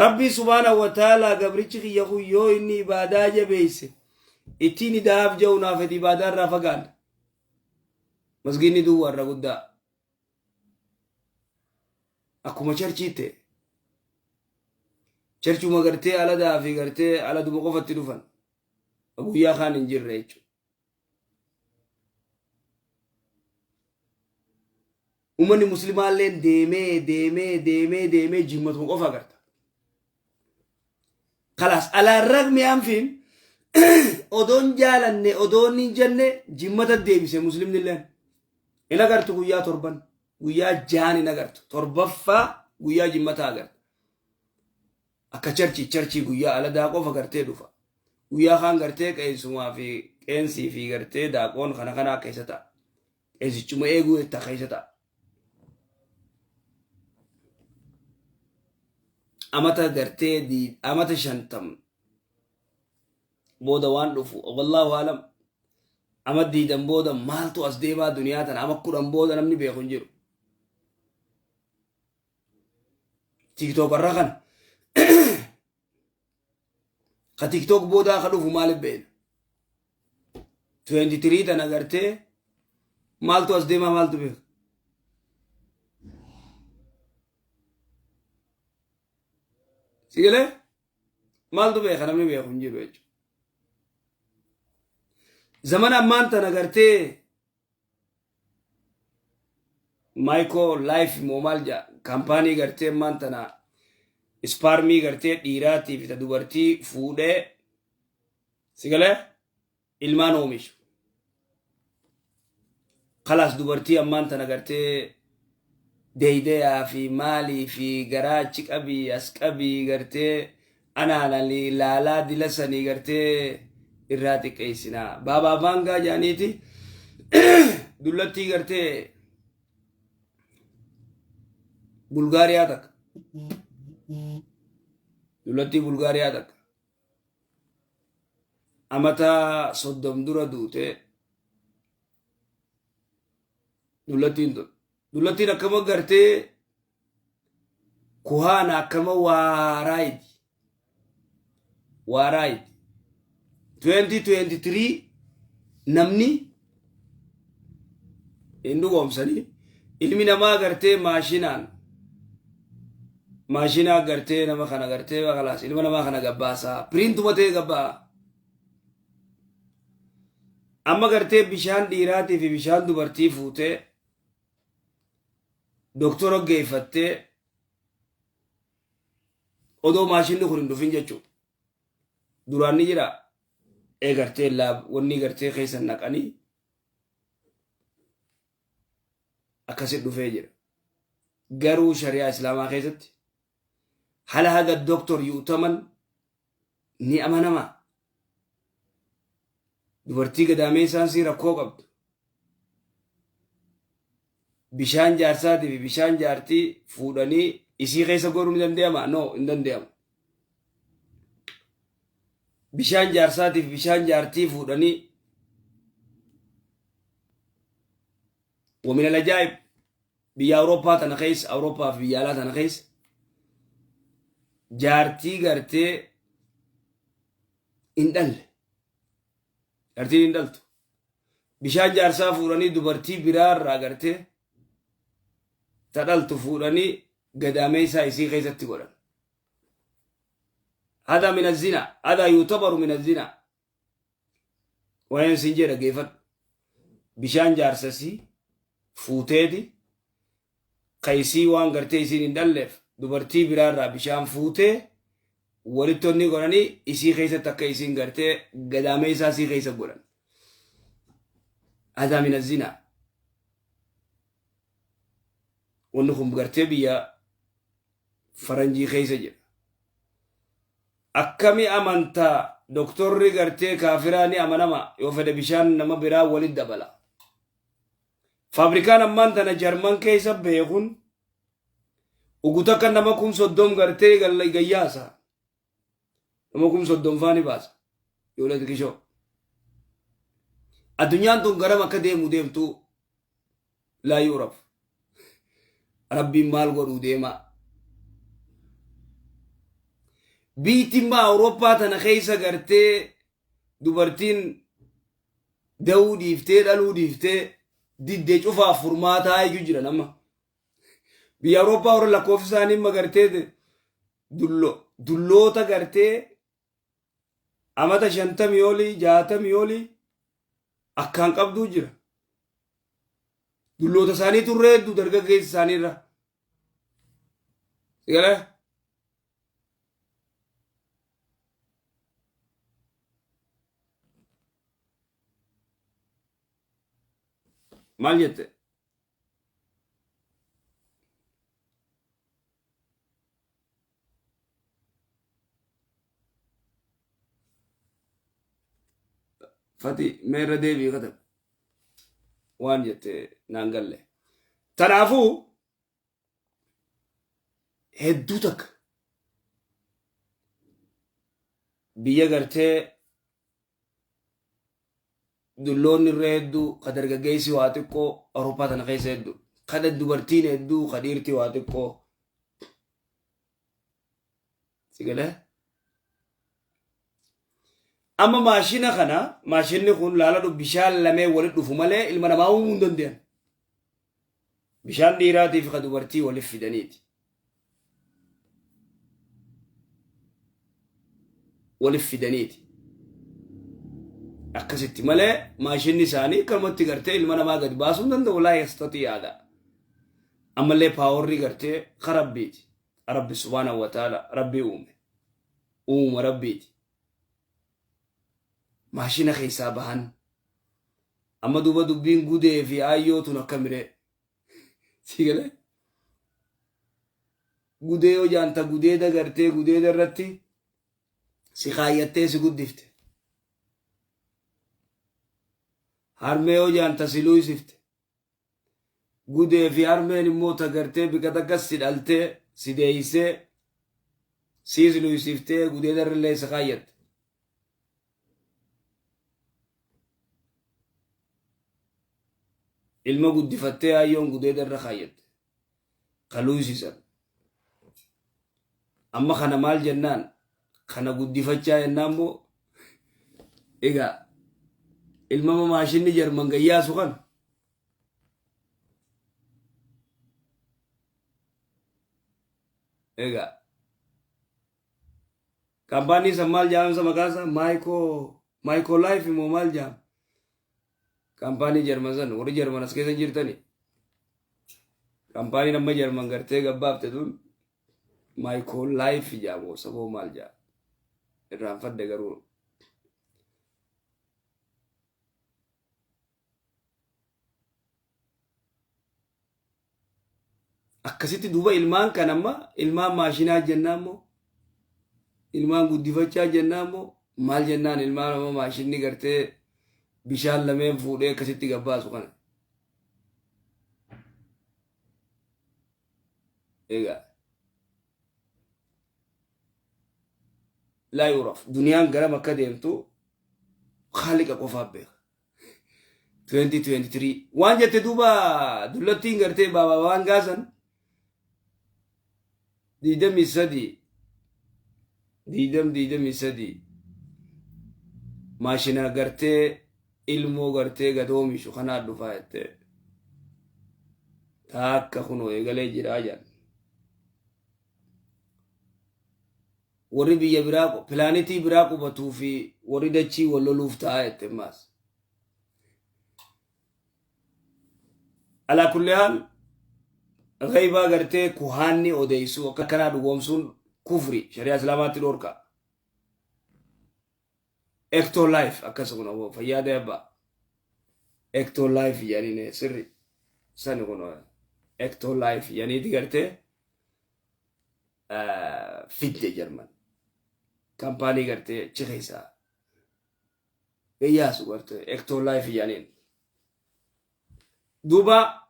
Rabbii subhaanahu wa ta'aalaa gabrichi kiyya kun yoo inni ibaadaa jabeesse ittiin idaaf ja'u naaf ati ibaadaa irraa fagaanna. Masgiinni duwwaa irra guddaa. Akkuma charchii ta'e. Charchuma gartee aladaa fi gartee aladuma qofatti dhufan. Guyyaa kaan hin jirre jechuudha. Uummanni muslimaallee deemee deemee deemee deemee jimmatuma qofa agarta. Kalaas alaan ragmi anfiin odoon jaalanne odoon hin jenne jimmata deebise muslimni illeen. Hin agartu guyyaa torban guyyaa jaan hin agartu torbaffaa guyyaa jimmataa agarta. Akka charchii charchii guyyaa aladaa qofa gartee dhufa. Guyyaa kaan gartee qeensumaa fi qeensii fi gartee daaqoon kana kanaa keessa ta'a. Qeensichuma eeguu jettaa keessa ta'a. Amata gartee amata 50 booda waan dhufu wallaahu alam ama diidan booda maaltu as deemaa duniyaa tana ama 10 booda namni beeku hin jiru. TikTok irra kana ka TikTok boodaa ka dhufu maaliif beekna? 23 tana gartee maaltu as deemaa maaltu beeka? Sigalee maaltu beeka namni beeku hin jiru jechuudha. Zamana ammaan tana gartee Maayikoo Laayif moo maal jedha kaampaanii gartee ammaan tana ispaarmii gartee dhiiraatii fi ta dubartii fuudhee sigalee ilmaan oomishu. Kalaas dubartii ammaan tana gartee deeydayaa fi maalii fi garaa achi qabii as qabii gartee anaan laalaa dila sanii gartee irraa xiqqeessinaa. Baabaa baangaa jaaniiti dullattii gartee Bulgaariyaa takka. Dullattii Bulgaariyaa takka. Amata 30 dura duute dullattiin tun. Dullattiin akkama gartee kuhaana akkama waaraayiti. Waaraayiti. 2023 namni hin dhugoomsanii ilmi namaa gartee maashinaan maashinaa gartee nama kana gartee kalaas ilma namaa kana gabbaasaa piriintuma ta'e gabbaa. Amma gartee bishaan dhiiraatii fi bishaan dubartii fuutee doktora geeffattee odoo maashinni kun hin dhufin jechuudha. Duraan ni jira ee gartee laab wanni gartee keessa naqanii akkasi dhufee jira. Garuu shari'aa islaamaa keessatti hala haga doktor yu'taman ni amanama. Dubartii gadaameessaan sii rakkoo qabdu. Bishaan jaarsaatii fi bishaan jaartii fuudhanii isii keessa godhuu ni danda'ama? No, hin danda'amu. Bishaan jaarsaatii fi bishaan jaartii fuudhanii ومن العجائب biyya Awurooppaa tana keessa Awurooppaa fi biyya alaa tana keessa jaartii gartee hin dhalle jaartiin hin dhaltu bishaan jaarsaa fuudhanii dubartii biraa irraa gartee ta dhaltu fuudhanii gadaameessaa isii keessatti godhan. Hada min azina, hada yuutabaru min azina. Waa'een sin jedha geeffadhu. Bishaan jaarsasii fuuteeti ka isii waan gartee isiin hin dhalleef dubartii biraarraa bishaan fuutee walitti onni godhanii isii keessatti akka isiin gartee gadaameessaa isii keessa godhan. Hadaa mina zinaa. Wanni kun gartee biyya faranjii keessa jira. Akkami amanta doktorri gartee kaafiraa ni amanama yoo fedhe bishaan nama biraa walit dabala. Faabrikaan ammaan tana Jarman keessa beekun uguta akka nama 30,000 gartee gayyaasa. Nama 30,000 faa ni baasa. Ijoollee xiqqishoo. Addunyaan tun garam akka deemu deemtu laa yu'raf. Rabbiin maal godhuu deemaa? Biitti immoo Awurooppaa tana keessa gartee dubartiin da'uu dhiiftee, dhaluu dhiiftee diddee cufaaf furmaataa iyyuu jiran amma. Biyya Awurooppaa warra lakkoofsi isaanii imma gartee dulloota gartee amata 50 olii, 60 olii akkaan qabduu jira. Dulloota isaanii turree hedduu dargaggeessa isaaniirra. Sigalee? Maal jette? Fati, mee irra deebii katab. Waan jette naan galle. Tanaafuu hedduu takka biyya gartee dulloonni irra hedduu, ka dargaggeessi waa xiqqoo, Awurooppaa tana keessa hedduu, ka dubartiin hedduu, ka dhiirti waa xiqqoo. Si galee? Amma maashina kana, maashinni kun laaladhu, bishaan lamee walitti dhufu malee ilma namaa uumuu hin danda'an. Bishaan dhiiraatii fi ka dubartii walitti fidaniiti. Walitti fidaniiti. Akkasitti malee maashinni isaanii akkanumatti gartee ilma namaa gad baasuu hin danda'u, laa yastati yaada. Ammallee powerri gartee ka Rabbiiti. Rabbi subhaanahu wa ta'ala, Rabbii uume. Uumama Rabbiiti. Maashina keessaa bahan. Amma duuba dubbiin gudee fi aayyoo tun akka miree. Si galee? Gudee yoo jaanta, gudeeda gartee gudeeda irratti si kaayyattee si guddifte. Harmee yoo jaanta, si luysifte. Gudee fi harmeen immoo ta gartee bika takka si dhaltee si deeysee siis luysiftee gudeeda irrallee si kaayyatte. Ilma guddifattee ayyoon gudeeda irra kaayyatte. Ka luysisan. Amma kana maal jennaan? Kana guddifachaa jennaan moo? Egaa ilmama maashinni Jarman gayyaasu kana. Egaa kaampaanii san maal jedhamsa maqaa isaa? Maayikoo Laayif immoo maal jedhama? Kaampaanii Jarman san, warri Jarman as keessa jirtani. Kaampaaniin amma Jarman gartee gabbaafte tun Maayikoo Laayif jedhamu saboo maal jedha? Irraanfadhe garuu. Akkasitti duuba ilmaan kan amma ilmaan maashinaa jennaan moo, ilmaan guddifachaa jennaan moo, maal jennaan ilmaan amma maashinni gartee bishaan lameen fuudhee akkasitti gabbaasu kana? Egaa laa yuraf, duniyaan garam akka deemtu Khaaliqa qofaaf beeka. 2023 waan jette duuba dullattiin gartee baabaa waan gaasan 23 2023 maashina gartee ilmoo gartee gad oomishu kanaa dhufaa jette. Taakka kunoo eegalee jiraa jedhan. Warri biyya biraa, pilaanitii biraa qubatuu fi warri dachii wal loluuf ta'a jette ammaas. Alaa kulli haal, ghaybaa gartee kuhaanni odeessuu akka kanaa dhugoomsuun kufri, shari'aa Islaamaatti dhorka. Ecto Life akkas kun obbo fayyaa ta'e abbaa. Ecto Life jedhaniin sirri sani kun Ecto Life jedhaniiti gartee fidde Jarman. Kampaanii gartee achi keessaa gayyaasu gartee Ecto Life jedhaniin. Duuba